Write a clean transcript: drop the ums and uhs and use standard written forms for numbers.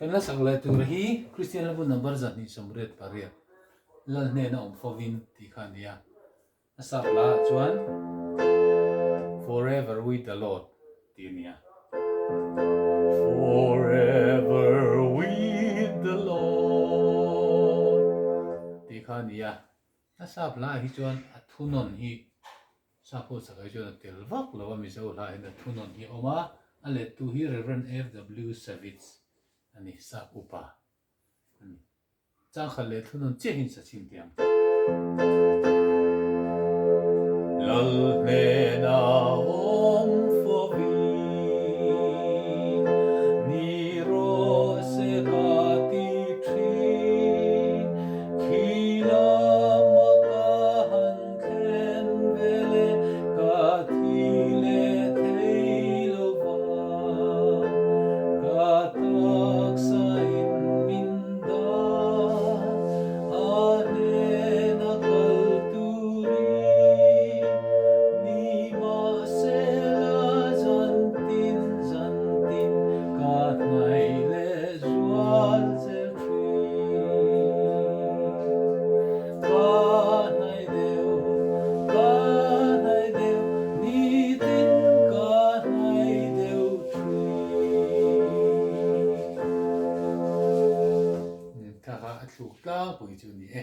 Kan la sak leh tur hi Kristian hlabu number 288 Lal hnena awm fovin tih kha a ni a. A sak lah ah chuan Forever with the Lord tih a ni a. Forever with the Lord tih kha a ni a. A sap hla ah hi chuan a thunawn hi sap ho chakah hi chuan a tel vak lo a, Mizo hla ah hian a thunawn hi a awm a, a lettu hi Rev. FW Savitz a ni, sap upa a ni. Changkhat leh thunawn chiah hian sa chhin teh ang. Lal hnena awm fawin ni rawh se ka ti thin, khi lama ka han thlen vele ka thi leh thei lo va, ka taksa in min Thla kha a thluk tlangpui chu a ni e.